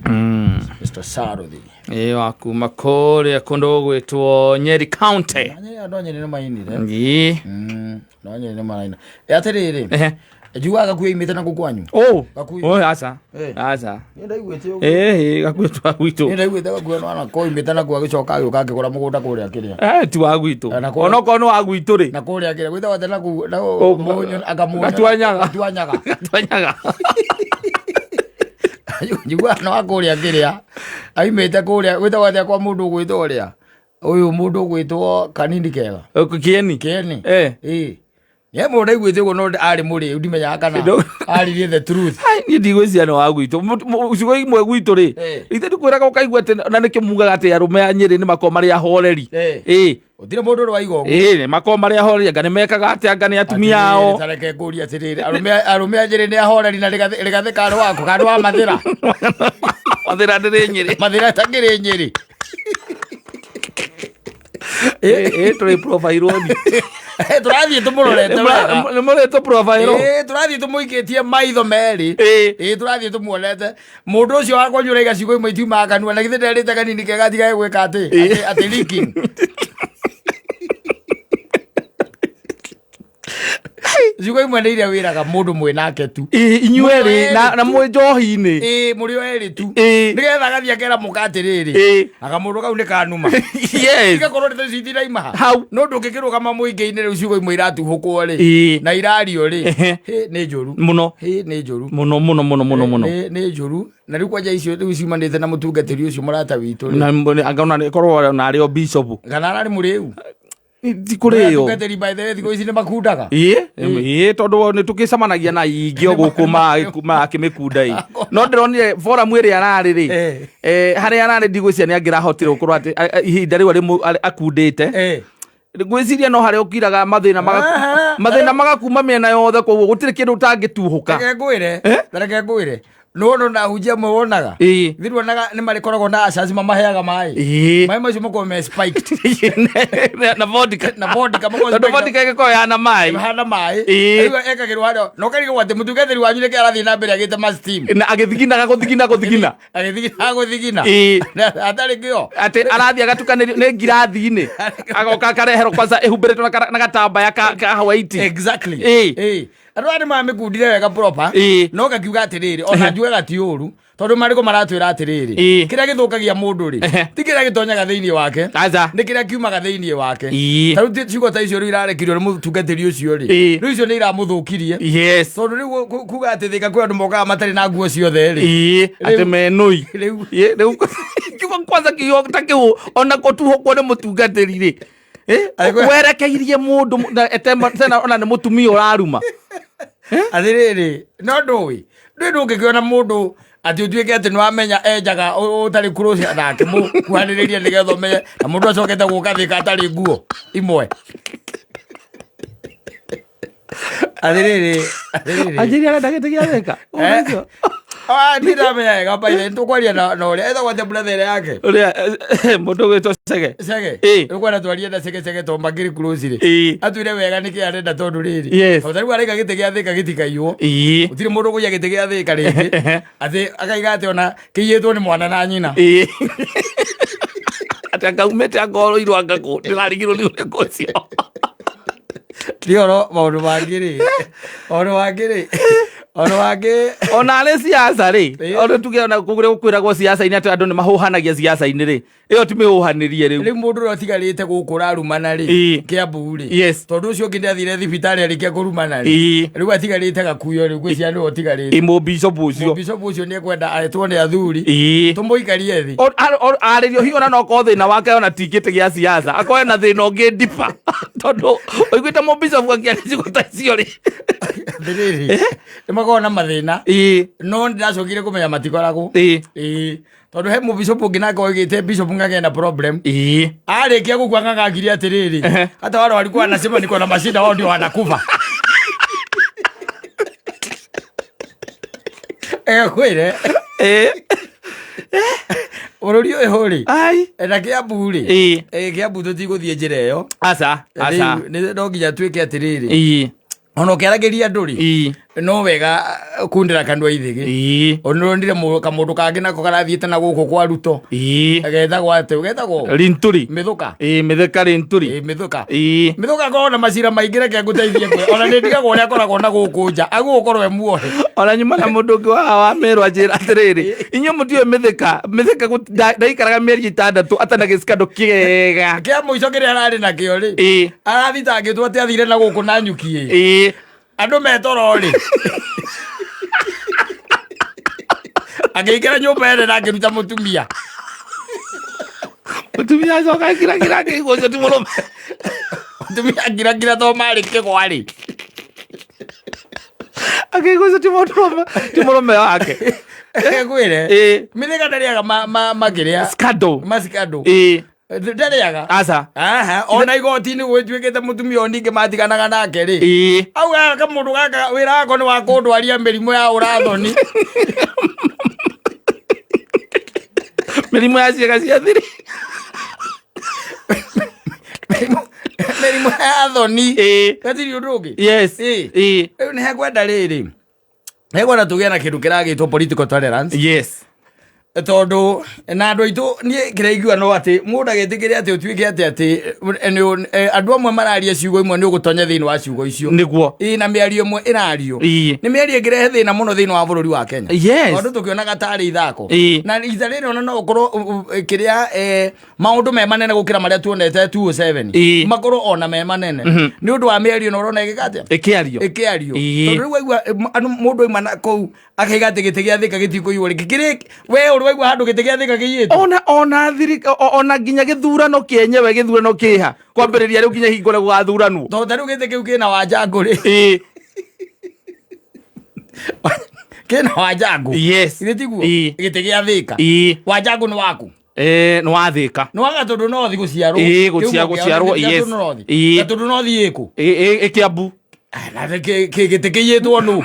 Mr. Sarothi. Ĩ wa kuma kũrĩa kũndũ gũgwĩtwo Nyeri County. Na Nyeri andũ a Nyeri nĩ mainire. Ĩ. No Nyeri nĩ maraina. Ĩ atĩrĩrĩ. Ehe. Njugaga Gakuyo imĩte na kũ kwanyu. Oh. Gakuyo. Oh, aca. Eh. Aca. Nĩ ndaiguĩte ũguo. Ĩ, Gakuyo twa gwitũ. Nĩ ndaiguĩte Gakuyo no anako imĩte na kuo agĩcoka agĩũka akĩgũra mũgũnda kũrĩa kĩrĩa. Eh, ti wa gwitũ. Na kũrĩa- Onokorwo nĩ wa gwitũ rĩ. Na kũrĩa kĩrĩa gwĩtagwo atĩa na kuu na Oh, mũnyũ akamunya. Gatuanyaga. Gatuanyaga. Gatuanyaga. Njiguaga no wa kũrĩa kĩrĩa. Aimĩte kũrĩa gwĩtagwo atĩa kwa mũndũ ũgwĩtwo ũrĩa. Ũyũ mũndũ ũgwĩtwo Kanini kega. Kieni. Kieni. Eh. Ĩĩ. Nĩ mũndũ ndaiguĩte ũguo no arĩ mũrĩu ndimenyaga kana Ndũ- aririe the truth. Ai, niĩ ndigwĩciria nĩ wa gwitũ icigo imwe gwitũ rĩ Eh. ithe ndikwĩraga ũkaigua atĩ na nĩkĩo mugaga atĩ arũme a Nyĩrĩ nĩ makoragwo marĩ ahoreri Eh. ĩĩ Gũtirĩ mũndũ ũrĩ waiga ũguo. ĩĩ nĩ makoragwo marĩ ahoreri anga nĩ mekaga atĩ anga nĩ atumia ao Ta reke ngũrie atĩrĩrĩ arũme arũme a Nyĩrĩ nĩ ahoreri na rĩgathĩ karĩ waku karĩ wa mathĩra. Mathĩra ndĩrĩ Nyĩrĩ. Mathĩra takĩrĩ Nyĩrĩ. Ĩĩ tũrĩ profile ni. Tũrathiĩ tũmũrorete wega. Nĩ mũrĩ profile. Ĩĩ tũrathiĩ tũmũikĩtie maitho merĩ. Ĩĩ. Ĩĩ tũrathiĩ tũmuonete. Mũndũ ũcio wa kwanyu ũraiga ciugo imwe itiumaga kanua na githĩ nderĩte kanini kega atigage gwĩka atĩ atĩ atĩ leaking. Ciugo imwe nĩ iria wĩraga mũndũ mwĩ nake tu. Ĩĩ inyuĩ erĩ na na mwĩ njohi-inĩ. Ĩĩ mũrĩ o erĩ tu. Ĩĩ. Nĩgetha agathiĩ akera mũka atĩrĩrĩ. Ĩĩ. Anga mũndũ kau nĩ kanuma. Yes. Igakorwo ndeto icio itiraima ha. Hau. No ndũngĩkĩrũgama mũingĩ-inĩ rĩu ciugo imwe iratuhũkwo rĩ. Ĩĩ. Na irario rĩ. Ehe. Hĩ, nĩ njũru. Mũno. Hĩ, nĩ njũru. Mũno mũno mũno mũno mũno. Nĩ nĩ njũru. Na rĩu kwanja icio rĩu ciumanĩte na mũtungatĩri ũcio mũrata witũ rĩ. Na anga ona ĩkorwo ona arĩ o bishop. Kana ararĩ mũrĩu. Ti kũrĩo. Atungatĩri by the way thikũ ici nĩ makundaga. Ĩĩ, ĩĩ tondũ nĩ tũgĩcemanagia na ingĩ o gũkũ makĩmĩkunda ĩ. No ndĩronire forum ĩrĩa ararĩ rĩ, Eh. harĩa ararĩ ndigwĩciria nĩ angĩrahotire gũkorwo atĩ ihinda rĩu arĩ akundĩte. Ngwĩciria no harĩa ũkiraga mathĩna mathĩna magakuma mĩena yothe koguo gũtirĩ kĩndũ ũtangĩtuhũka. Reke ngwĩre, reke ngwĩre. Nĩ na hunjia amwe wonaga. Thĩ wonaga nĩ marĩkoragwo na acaci mamaheaga maĩ. Maĩ macio makoragwo me spiked. Na vodka. Na vodka makoragwo Tondũ spiked. vodka ĩgĩkoragwo yana maĩ. Hana maĩ. Ĩĩ. Rĩu ekagĩrwo harĩa. Na ũkarigwo atĩ mũtungatĩri wanyu nĩkĩ arathiĩ na mbere agĩte ma steam. Na agĩthiginaga gũthigina gũthigina. Agĩthigina gũthigina. Ĩĩ. Atarĩ kĩo. Atĩ arathiĩ agatukanĩrio nĩ ngirathi-inĩ. Agoka akareherwo kwanza ĩhumbĩrĩtwo na gatambaya ka white. Exactly. Ĩĩ. Ĩĩ. Andũ aya nĩ mamĩkundire wega proper. Ĩĩ. No ngakiuga atĩrĩrĩ, ona njugaga ti ũru tondũ marĩko maratwĩra atĩrĩrĩ, Ĩĩ. kĩrĩa gĩthũkagia mũndũ rĩ, ti kĩrĩa gĩtonyaga thĩinĩ wake, Aca. nĩ kĩrĩa kiumaga thĩinĩ wake. Ĩĩ. Ta rĩu ciugo ta icio rĩu irarekirio nĩ mũtungatĩri ũcio rĩ, Ĩĩ. rĩu icio nĩ iramũthũkirie. Yes. Tondũ rĩu kuga atĩ Thika kwĩ andũ mokaga matarĩ na nguo ciothe rĩ. Ĩĩ, atĩ menũi. Rĩu. Ĩĩ, rĩu kiugo kwanza kiugo ta kĩu ona gũtuhũkwo nĩ mũtungatĩri rĩ. Werekeirie mũndũ na tena ona nĩ mũtumia ũraruma. Atĩrĩrĩ, no ndũĩ, ndũĩ ndũngĩkĩona mũndũ atĩ ũtuĩke atĩ nĩwamenya enjaga ũtarĩ close nake mũkuhanĩrĩrie nĩgetha ũmenye na mũndũ acokete gũka Thika atarĩ nguo imwe. Atĩrĩrĩ, atĩrĩrĩ. Anjĩri arenda gĩtĩ gĩa Thika. Eh? Ah, niĩ ndamenya wega by the way, nĩtũkwaria na ũrĩa etagwo atĩa brother ĩrĩa yake? Ũrĩa mũndũ ũgwĩtwo Chege. Chege. Ĩĩ. Ũkwenda twarie na Chege Chege tondũ makĩrĩ close rĩ. Ĩĩ. Atwĩre wega nĩkĩ arenda tondũ rĩrĩ. Yes. Tondũ rĩu araiga gĩtĩ gĩa Thika gĩtikaiywo. Ĩĩ. Gũtirĩ mũndũ ũkũiya gĩtĩ gĩa Thika rĩngĩ. Atĩ akaiga atĩ ona kĩiyĩtwo nĩ mwana na nyina. Ĩĩ. Atĩ angaumĩte angorũirwo anga kũ ndĩrarigirwo nĩ ũrĩkũ ũcio. Ndioro maũndũ mangĩ rĩ. Maũndũ mangĩ rĩ. Maũndũ mangĩ. Ona arĩ siasa rĩ, Ĩĩ. ona tuge ona kũrĩa gũkwĩragwo siasa-inĩ atĩ andũ nĩ mahũhanagia siasa-inĩ rĩ, ĩyo ti mĩhũhanĩrie rĩu. Rĩu mũndũ ũrĩa ũtigarĩte gũkũ ũrarumana rĩ, Ĩĩ. Kĩambu rĩ. Yes. Tondũ ũcio ũngĩ nĩathire thibitarĩ arĩkia kũrumana rĩ. Ĩĩ. Rĩu atigarĩte gakuyo rĩu ngwĩciria nĩwe ũtigarĩte. Ĩ mũbishop ũcio. Mũbishop ũcio nĩekwenda aetwo nĩ athuri. Ĩĩ. Tũmũikarie thĩ. Arĩrio hihi ona no korwo thĩna wake ona ti gĩtĩ gĩa siasa, akorwo ena thĩna ũngĩ deeper. Tondũ ũiguĩte mũbishop akĩaria ciugo ta icio rĩ. Atĩrĩrĩ, nĩ makoragwo na mathĩna. Ĩĩ. No nĩndacokire kũmenya matikoragwo. Ĩĩ. Ĩĩ. Tondũ he mũbishop ũngĩ nake oigĩte Bishop Ng'ang'a ena problem. Ĩĩ. Arĩkia gũkua Ng'ang'a akire atĩrĩrĩ, hata wale walikuwa wanasema niko na mashida wao ndio wanakufa. Ekwĩre Ĩĩ. bũrũri ũyũ rĩ, Ai. na Kĩambu rĩ, Ĩĩ. Kĩambu tũtigũthiĩ njĩra ĩyo. Aca, aca. Rĩu no nginya twĩke atĩrĩrĩ, Ĩĩ. Ona ũkĩaragĩria andũ rĩ, no wega kundĩra kanua ithĩgĩ. Onire kamũndũ kangĩ nako karathiĩte na gũkũ kwa Ruto. Getagwo atĩ getagwo Rinturi. Mĩthũka. Ĩĩ, Mĩthĩka Rinturi. Ĩĩ, Mĩthũka. Mĩthũka akoragwo na macira maingĩ, reke ngũteithie ngwĩre. Ona nĩ ndigagwo ũrĩa akoragwo na gũkũ nja agũgũkorwo e muohe. Ona nyuma na mũndũ ũngĩ wa Meru anjĩra atĩrĩrĩ, inyuĩ mũtiũĩ Mĩthĩka, Mĩthĩka ndaikaraga mĩeri 6 atarĩ na gĩcikando kĩega. Kĩa mũico kĩrĩa ararĩ nakĩo rĩ, arathitangĩtwo atĩ athire na gũkũ na nyuki ĩ. Andũ metoro rĩ, akĩingĩra nyũmba ene na akĩruta mũtumia. Mũtumia acoka akiragira akĩigua ũcio ti mũrũme. Mũtumia akiragira to marĩ kĩgwa rĩ. Akĩigua ũcio ti mũndũrũme, ti mũrũme wake. Ngwĩre. Mĩthĩga ndarĩaga makĩrĩa. Scandal. Macikandũ. Ndarĩaga. Aca. Aha, ona igoti-inĩ gwĩtuĩkĩte mũtumia ũyũ ningĩ matiganaga nake rĩ. Augaga kamũndũ gaka wĩra wako nĩ wa kũndwaria mĩrimũ ya ũrathoni. Mĩrimũ ya ciĩga cia thiri. Mĩrimũ ya thoni. Gatirĩ ũndũ ũngĩ. Yes. Rĩu nĩ hekwenda rĩrĩ. Hekwenda tũgĩe na kĩndũ kĩragĩtwo political tolerance. Tondũ na andũ aitũ niĩ kĩrĩa ingĩuga no atĩ mũndũ agĩtĩkĩre atĩ ũtuĩke atĩ atĩ andũ amwe mararia ciugo imwe nĩ ũgũtonya thĩinĩ wa ciugo icio. Nĩguo. Ĩĩ, na mĩario ĩmwe ĩrario. Nĩ mĩario ĩngĩrehe thĩna mũno thĩinĩ wa bũrũri wa Kenya. Tondũ tũkĩonaga tarĩ ithako. Na ita rĩrĩ ona no ũkorwo kĩrĩa maũndũ me manene gũkĩra marĩa tuonete 207. Makorwo ona me manene. Nĩ ũndũ wa mĩario na ũrona ĩgĩka atĩa? Ĩkĩario. Ĩkĩario. Tondũ rĩu waigua mũndũ auma na kũu akaiga atĩ gĩtĩ gĩa Thĩka gĩtikũiywo rĩngĩ. Kĩrĩ we ũrĩ waigua handũ gĩtĩ gĩa Thĩka kĩiyĩtwo? Ona ona thiri ona nginya gĩthurano kĩenyewe gĩthurano kĩha kwambĩrĩria rĩu nginya hingo ĩrĩa gũgathuranwo. Tondũ ta rĩu gĩtĩ kĩu kĩna Wanjangũ rĩ. Kĩna Wanjangũ. Yes. Githĩ tiguo? Gĩtĩ gĩa Thĩka. Wanjangũ nĩ waku. Nĩ wa Thĩka. Nĩ waga tondũ no thi gũciarwo. Gũciarwo, Kĩu kĩao gũciarwo, nĩ yes. Gatundu North. Gatundu North ĩkũ? Ĩ Kĩambu. Na gĩtĩ kĩiyĩtwo nũ?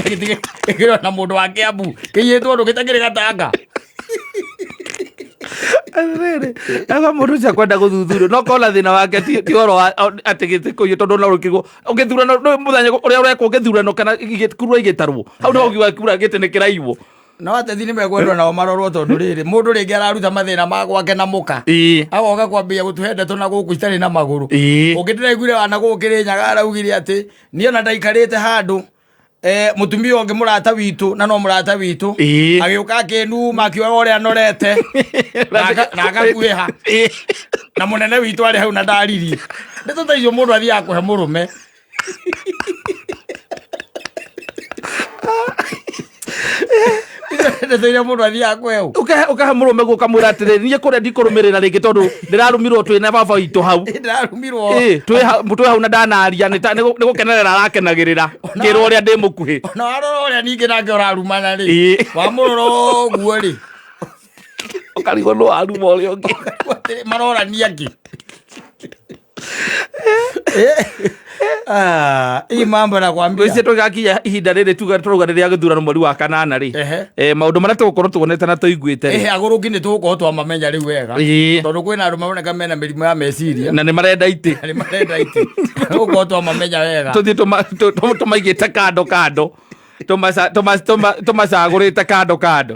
Gĩtĩ kĩrĩ na mũndũ wa Kĩambu. Kĩiyĩtwo nũ gĩtakĩrĩ gatanga? Atĩrĩrĩ, aba mũndũ ũcio akwenda gũthuthurio no kona thĩna wake ti ũhoro wa atĩ gĩtĩ kũiywo tondũ no rũkigwo gĩthurano ndũĩ mũthenya ũrĩa ũrekwo gĩthurano kana kura igĩtarwo hau no ũkiuga kura gĩtĩ nĩ kĩraiywo. No ateti nĩ mekwendwo nao marorwo tondũ rĩrĩ mũndũ rĩngĩ araruta mathĩna ma gwake na mũka. Agoka kwambia gũtũhe ndeto na gũkũ citarĩ na magũrũ. Ũngĩ ndĩraiguire wana gũkũ Kĩrĩnyaga araugire atĩ niĩ ona ndaikarĩte handũ mũtumia ũngĩ mũrata witũ na no mũrata witũ agĩũka akĩnuma akiugaga ũrĩa anorete na agakuĩha na mũnene witũ arĩ hau na ndaririe. Ndeto ta icio mũndũ athiaga kũhe mũrũme. Ndeto iria mũndũ athiaga kũhe ũ. Ũkahe mũrũme guo ũkamwĩra atĩrĩrĩ, niĩ kũrĩa ndikũrũmĩrĩra rĩngĩ tondũ ndĩrarumirwo twĩ na baba witũ hau. Ndĩrarumirwo. Twĩ hau na ndanaria nĩ gũkenerera arakenagĩrĩra ngĩrwo ũrĩa ndĩ mũkuhĩ. Ona warora ũrĩa ningĩ nake ũrarumana rĩ. Wamũrora ũguo rĩ. Ũkarigwo nĩ waruma ũrĩa ũngĩ. Marorania kĩ? Ah, hii mambo nakwambia. Gwĩciria tũgakinya ihinda rĩrĩ tuga tũrauga rĩrĩa gĩthurano mweri wa kanana rĩ. Maũndũ marĩa tũgũkorwo tuonete na tũiguĩte rĩ. Agũrũki nĩ tũgũkorwo twamamenya rĩu wega. Tondũ kwĩna andũ maroneka mena mĩrimũ ya meciria. Na nĩ marenda itĩ. Na nĩ marenda itĩ. Tũgũkorwo twamamenya wega. Tũthiĩ tũmaigĩte kando kando. Tũmacagũrĩte kando kando.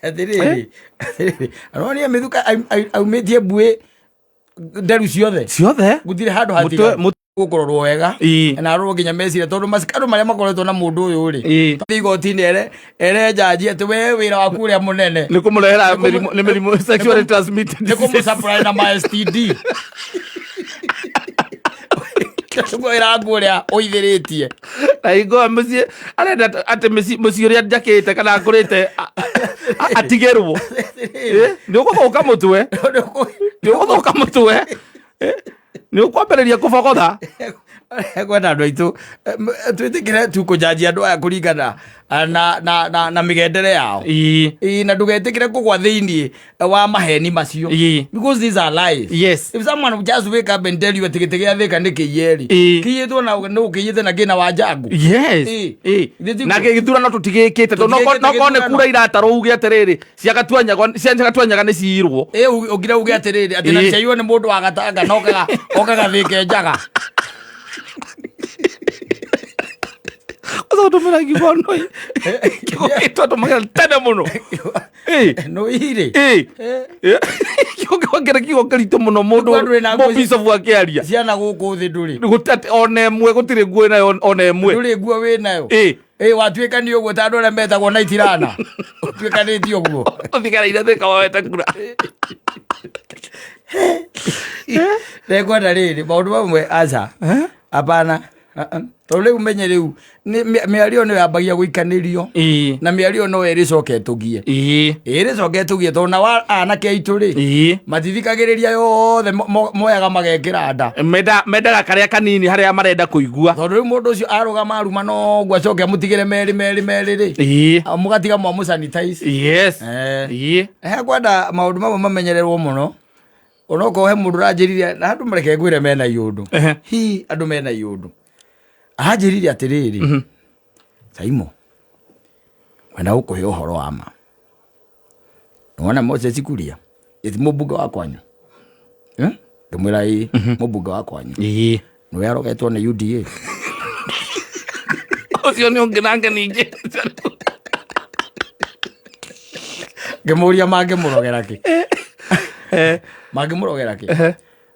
Atĩrĩrĩ, atĩrĩrĩ. Aronia Mĩthuka aumĩtie mbuĩ nderu ciothe. Ciothe? Gũtirĩ handũ hatigaru. Gũkũrorwo wega. Na arorwo nginya meciria tondũ andũ marĩa makoretwo na mũndũ ũyũ rĩ. Thiĩ igoti-inĩ ere njaji atĩ we wĩra waku ũrĩa mũnene. Nĩ kũmũrehera mĩrimũ, nĩ mĩrimũ sexually transmitted Nĩ kũmũ-supply na ma STD. Nĩguo wĩra waku ũrĩa ũithĩrĩtie. Na hingo ĩyo mũciĩ arenda atĩ mũciĩ ũrĩa njakĩte kana ngũrĩte atigĩrwo. Nĩ ũgũthũka mũtwe. Nĩ ũgũthũka mũtwe. Nĩ ũkwambĩrĩria kũbogotha. Kwenda andũ aitũ twĩtĩkĩre tu kũnjanjia andũ aya kũringana na mĩgendere yao. Na ndũgetĩkĩre kũgwa thĩinĩ wa maheni macio. Because these are lies. If someone just wake up and tell you atĩ gĩtĩ gĩa Thĩka nĩ kĩiye rĩ, kĩiyĩtwo na nũ kĩiyĩte na kĩna Wanjangũ. Githĩ tiguo? Na gĩthurano tũtigĩkĩte, tondũ Tũtigĩkĩte no korwo nĩ gĩthurano. kura iratarwo uge atĩrĩrĩ, cia Gatuanyaga nĩ ciirwo. Ũngire uge atĩrĩrĩ, atĩ na ciaiywo nĩ mũndũ wa Gatanga na okaga Thĩka njaga. Ũtũmĩra kiugo nũi. Kiugo gĩkĩ twatũmagĩra tene mũno. Ĩ. Nũi rĩ. Ĩ. Kiugo kĩu kĩarĩ kiugo kĩritũ mũno mũndũ Nĩguo ndũrĩ na nguo mũbicobu akĩaria. Ciana gũkũ thĩ ndũrĩ. Gũtate ona ĩmwe, gũtirĩ nguo nayo ona ĩmwe. Ndũrĩ nguo wĩ nayo. Ĩ. Ĩ, watuĩka nĩ ũguo ta andũ arĩa metagwo na itirana, ũtuĩkanĩtie ũguo. Ũthikaraire thĩka woete kura. Ndekwenda rĩrĩ maũndũ mamwe, aca, hapana. Tondũ rĩu menye rĩu mĩario nĩyo yambagia gũikanĩrio. Na mĩario no ĩrĩcoke ĩtũgie. Ĩrĩcoke ĩtũgie tondũ na wa anake aitũ rĩ, matithikagĩrĩria yothe, moyaga magekĩra nda. Mendaga karĩa kanini harĩa marenda kũigua. Tondũ rĩu mũndũ ũcio arũgama aruma noguo, acoke amũtigĩre merĩ merĩ merĩ rĩ, mũgatiga mwamũ sanitize. He kwenda maũndũ mamwe mamenyererwo mũno, onokorwo he mũndũ ũranjĩrire na andũ mareke ngwĩre mena iũndũ. Hi andũ mena iũndũ, aranjĩrire atĩrĩrĩ, "Saimo, wenda gũkũhe ũhoro wa ma, nĩwona Moses Kuria ĩti mũmbunge wa kwanyu?" Eh? Ngĩmwĩra, "Ĩĩ, mũmbunge wa kwanyu." "Nĩwe arogetwo nĩ UDA." Ũcio nĩ ũngĩ nake ningĩ. Ngĩmũria, "Mangĩmũrogera kĩ? Mangĩmũrogera kĩ?"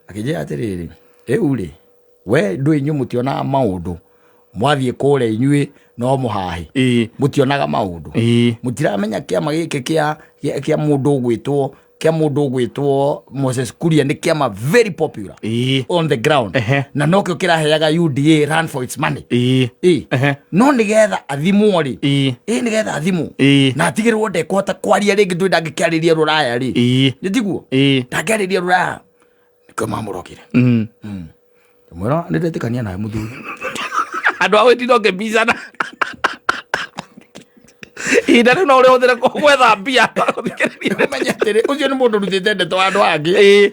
Akĩnjĩra atĩrĩrĩ, "Rĩu rĩ, we ndũ inyuĩ mũtionaga maũndũ, mwathiĩ kũrĩa inyuĩ no mũhahi, mũtionaga maũndũ, mũtiramenya kĩama gĩkĩ kĩa mũndũ ũgwĩtwo Moses Kuria nĩ kĩama very popular on the ground, na nokĩo kĩraheaga UDA run for its money." Ĩ. No nĩgetha athimwo rĩ, ĩ nĩgetha athimwo na atigĩrĩrwo ndekũhota kwaria rĩngĩ, ndũĩ ndangĩkĩarĩria rũraya rĩ, nĩ tiguo? Ndangĩarĩria rũraya, nĩkĩo mamũrogire. Mwĩra, "Nĩ ndetĩkania nawe, mũthuri." Andå a wĩtinda ũkĩmbicana ihinda rĩu no ũrĩhũthĩre gwetha mbia. Ũmenye atĩrĩ, ũcio nĩ mũndũ ũrutĩte ndeto andũ angĩ.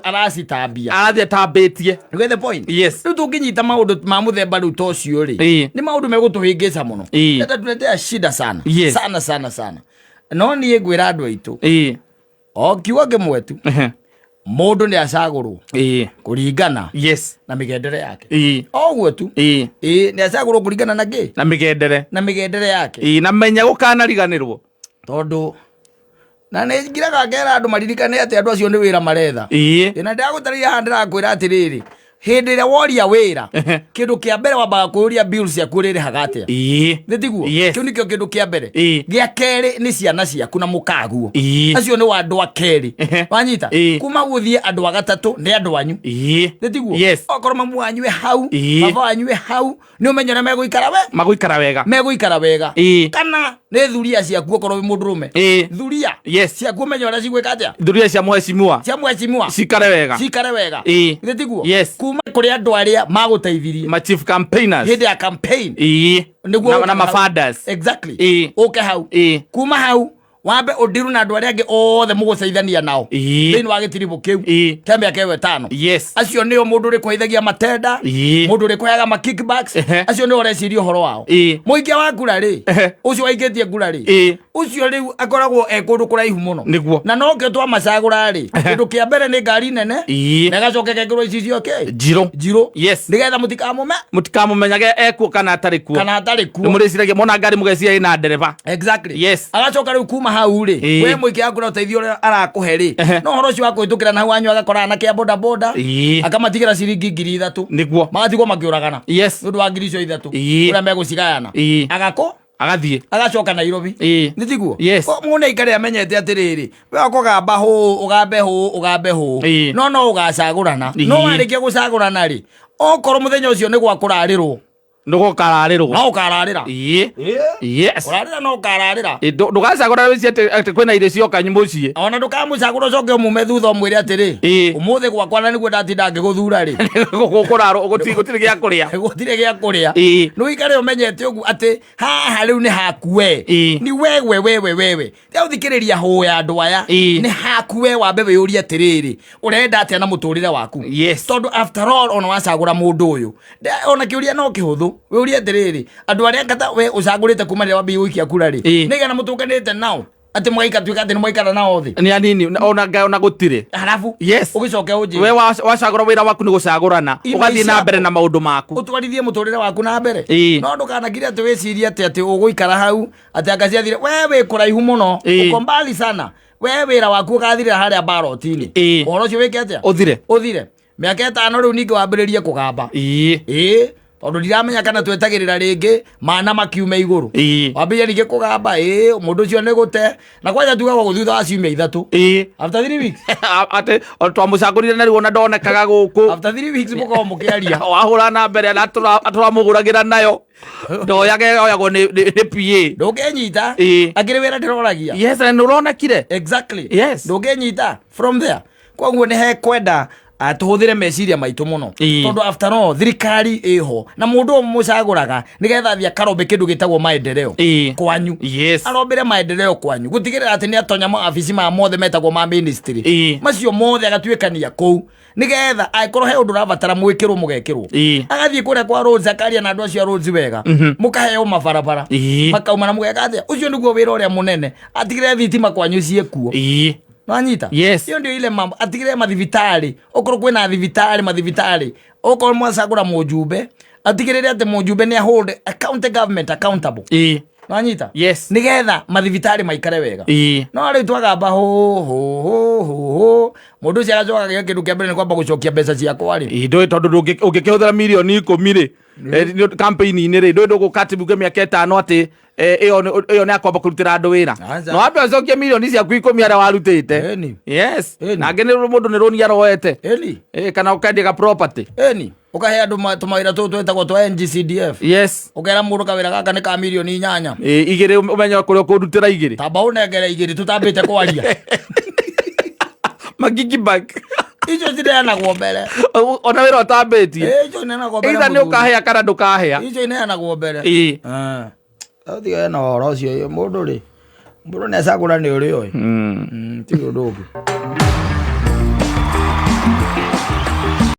Aracitambia. Arathiĩ atambĩtie. You get the point? Yes. Rĩu tũngĩnyita maũndũ ma mũthemba rĩu ta ũcio rĩ, nĩ maũndũ megũtũhĩngĩca mũno. Yatatuletea shida sana. Sana sana sana. No niĩ ngwĩra andũ aitũ o kiugo kĩmwe tu, mũndũ nĩ acagũrwo kũringana na mĩgendere yake. O ũguo tu. Ĩĩ, nĩ acagũrwo kũringana na kĩ? Na mĩgendere. Na mĩgendere yake. Ĩĩ, na menya gũkanariganĩrwo. Tondũ na nĩ ngiraga ngera andũ maririkane atĩ andũ acio nĩ wĩra maretha. Ĩ, na ndĩragũtarĩria haha, ndĩrakwĩra atĩrĩrĩ, hĩndĩ ĩrĩa woria wĩra, kĩndũ kĩa mbere wambaga kwĩyũria, bills ciaku ũrĩrĩhaga atĩa? Nĩ tiguo? Yes. Kĩu nĩkĩo kĩndũ kĩa mbere. Gĩa kerĩ nĩ ciana ciaku na mũkaguo. Acio nĩ wa andũ a kerĩ. Wanyita? Kuma gũthiĩ andũ a gatatũ nĩ andũ anyu. Nĩ tiguo? Yes. Okorwo mamu wanyu e hau, baba wanyu e hau, nĩ ũmenye ũrĩa megũikara we. Magũikara wega. Megũikara wega. Kana nĩ thuria ciaku, okorwo wĩ mũndũrũme. Thuria ciaku, ũmenye ũrĩa cigwĩka atĩa. Thuria cia mheshimiwa. Cia mheshimiwa. Cikare wega. Cikare wega. Nĩ tiguo? Yes. Kuma kũrĩ andũ arĩa magũteithirie ma chief campaigners hĩndĩ ya campaign. Nĩguo Na, ũke na hau. mafathers. Ũke hau. Kuma hau wambe ũndiru na andũ arĩa angĩ othe mũgũteithania nao thĩinĩ wa gĩtiribũ kĩu kĩa mĩaka ĩyo 5. Acio nĩo mũndũ ũrĩkũheithagia matenda, mũndũ ũrĩkũheaga ma kickbacks. Acio nĩo ũreciria ũhoro wao. Mũikia wa ngura rĩ, ũcio waikĩtie ngura rĩ, ũcio rĩu akoragwo e kũndũ kũraihu mũno. Na nokĩo twamacagũra rĩ, kĩndũ kĩa mbere nĩ ngari nene, na ĩgacoka ĩgekĩrwo icicio kĩ? Njirũ. Njirũ. Nĩgetha mũtikamũme. Mũtikamũmenyage ekuo kana atarĩ kuo. Kana atarĩ Nĩ kuo. Mũrĩciragia mona ngari mũgeciria ĩna ndereba. Agacoka rĩu kuma hau rĩ, we mũikia wa kura, ũteithio ũrĩa arakũhe rĩ, no ũhoro ũcio wa kũhĩtũkĩra na hau wanyu, agakora anake a boda boda, akamatigĩra ciringi 3,000. Magatigwo makĩũragana nĩ ũndũ wa ngiri icio ithatũ, ũrĩa megũcigayana. Agako Agathiĩ. Agacoka Nairobi. Nĩ tiguo? Yes. Mũndũ aikare amenyete atĩrĩrĩ, we ũkũgamba hũ, ũgambe hũ, ũgambe hũ, no ũgacagũrana. No warĩkia gũcagũrana rĩ, okorwo mũthenya ũcio nĩ gwa kũrarĩrwo, Ndũgũkararĩrwo. No ũkararĩra. Kũrarĩra no ũkararĩra. Ndũgacagũra wĩcie atĩ kwĩna irio cioka mũciĩ. Ona ndũkamũcagũra ũcoke ũmume thutha ũmwĩre atĩrĩ, "Ũmũthĩ gwakwa na nĩguo ndatinda ngĩgũthura rĩ, Gũkũrarwo gũtirĩ gĩa kũrĩa." Gũtirĩ gĩa kũrĩa. Nĩ ũikare ũmenyete ũguo atĩ haha rĩu nĩ haku we. Ni wewe wewe wewe. Rĩu thikĩrĩria hũ ya andũ aya. Nĩ haku we, wambe wĩyũrie atĩrĩrĩ, ũrenda atĩa na mũtũrĩre waku? Tondũ after all, ona wacagũra mũndũ ũyũ, ona kĩũria no kĩhũthũ, wĩũrie atĩrĩrĩ, andũ arĩa ngata we ũcagũrĩte kuma rĩrĩa wambĩrĩirie gũikia kura rĩ, nĩ igana mũtũnganĩte nao? Atĩ mũgaikatuĩka atĩ nĩ mwaikara nao thĩ. Nĩ anini ona ngai ona gũtirĩ. Halafu Yes. ũgĩcoke We ũnjĩre wacagũra wĩra waku nĩ gũcagũrana, Ime ũgathiĩ na ciaku. mbere na maũndũ maku. Ũtwarithie mũtũrĩre waku na mbere. Ĩĩ. No ndũkanakire atĩ wĩcirie atĩ ũgũikara hau atĩ anga ciathire, we wĩ kũraihu mũno. Ĩĩ. Uko mbali sana. We wĩra waku ũgathirĩra harĩa baroti-inĩ. Ĩĩ. Ũhoro ũcio wĩke atĩa? Ũthire. Ũthire. Mĩaka 5 rĩu ningĩ wambĩrĩrie kũgamba. Ĩĩ. Ĩĩ, tondũ ndiramenya kana twetagĩrĩra rĩngĩ mana makiume igũrũ. Ĩĩ. Wambĩrĩria ningĩ kũgamba, ĩĩ, mũndũ ũcio nĩ gũte. Na kwanja tugaga ũguo thutha wa ciumia 3. Ĩĩ. After 3 weeks. Atĩ twamũcagũrire na rĩu ona ndonekaga gũkũ. After 3 weeks mũkorwo mũkĩaria. Wahũra na mbere na tũramũgũragĩra nayo. Ndoyage oyagwo nĩ PA. Ndũngĩnyita. Ĩĩ. Akĩrĩ wĩra ndĩroragia. Yes, na nĩ ũronekire. Exactly. Yes. Ndũngĩnyita from there. Koguo nĩ hekwenda tũhũthĩre meciria maitũ mũno. Ĩĩ. Tondũ after all thirikari ĩho na mũndũ ũyũ mũcagũraga nĩgetha athiĩ akarombe kĩndũ gĩtagwo maendeleo Ĩĩ. kwanyu. Yes. Arombere maendeleo kwanyu gũtigĩrĩra atĩ nĩ atonya mawabici ma mothe metagwo ma ministry. Ĩĩ. Macio mothe agatuĩkania kũu nĩgetha angĩkorwo he ũndũ ũrabatara mwĩkĩrwo mũgekĩrwo. Ĩĩ. Agathiĩ kũrĩa kwa roads akaria na andũ acio a roads wega. Mũkaheo mabarabara. Ĩĩ. Makauma na mũgeka atĩa? Ũcio nĩguo wĩra ũrĩa mũnene. Atigĩrĩre thitima kwanyu ciĩkuo. Ĩĩ. Nwanyita? Yes. Hiyo ndio ile mambo. Atigĩrĩre mathibitarĩ. Okorwo kwĩna thibitarĩ, mathibitarĩ. Okorwo mwacagũra mũjumbe, atigĩrĩre atĩ mũjumbe nĩ hold a county government accountable. Ĩĩ. Nwanyita? Yes. Nĩgetha mathibitarĩ maikare wega. Ĩĩ. No rĩu twagamba hũ hũ hũ hũ hũ. Mũndũ ũcio agacoka agĩka kĩndũ kĩa mbere nĩ kwamba gũcokia mbeca ciakwa rĩ. Ĩĩ, ndũĩ tondũ ũngĩkĩhũthĩra mirioni 10 rĩ, campaign-inĩ rĩ, ndũĩ ndũgũka atĩ uge mĩaka 5 atĩ ĩyo nĩ akwamba kũrutĩra andũ wĩra. Aca. No wambe ũcokie mirioni ciaku 10 arĩa warutĩte. Ĩni. Yes. Ĩni. Na angĩ nĩ mũndũ nĩ rũni aroete. Ĩni. Kana ũkendia ga property. Ĩni. Ũkahe andũ tũmawĩra tũtũ twĩtagwo twa NGCDF. Yes. Ũkera mũndũ kawĩra gaka nĩ ka mirioni 8. Ĩĩ, 2 ũmenye kũrĩa ũkũndutĩra 2. Tamba ũnengere 2 tũtambĩte kwaria. Magigi bank. Icio cineanagwo mbere. Ona wĩra ũtambĩtie. Ĩĩ, icio ineanagwo mbere. Either nĩ mũthuri. ũkahĩa kana ndũkahĩa. Icio ineanagwo mbere. Ĩĩ. Ũtige na ũhoro ũcio, mũndũ rĩ, mũndũ nĩ acagũra nĩ ũrĩa ũĩ. Ti ũndũ ũngĩ.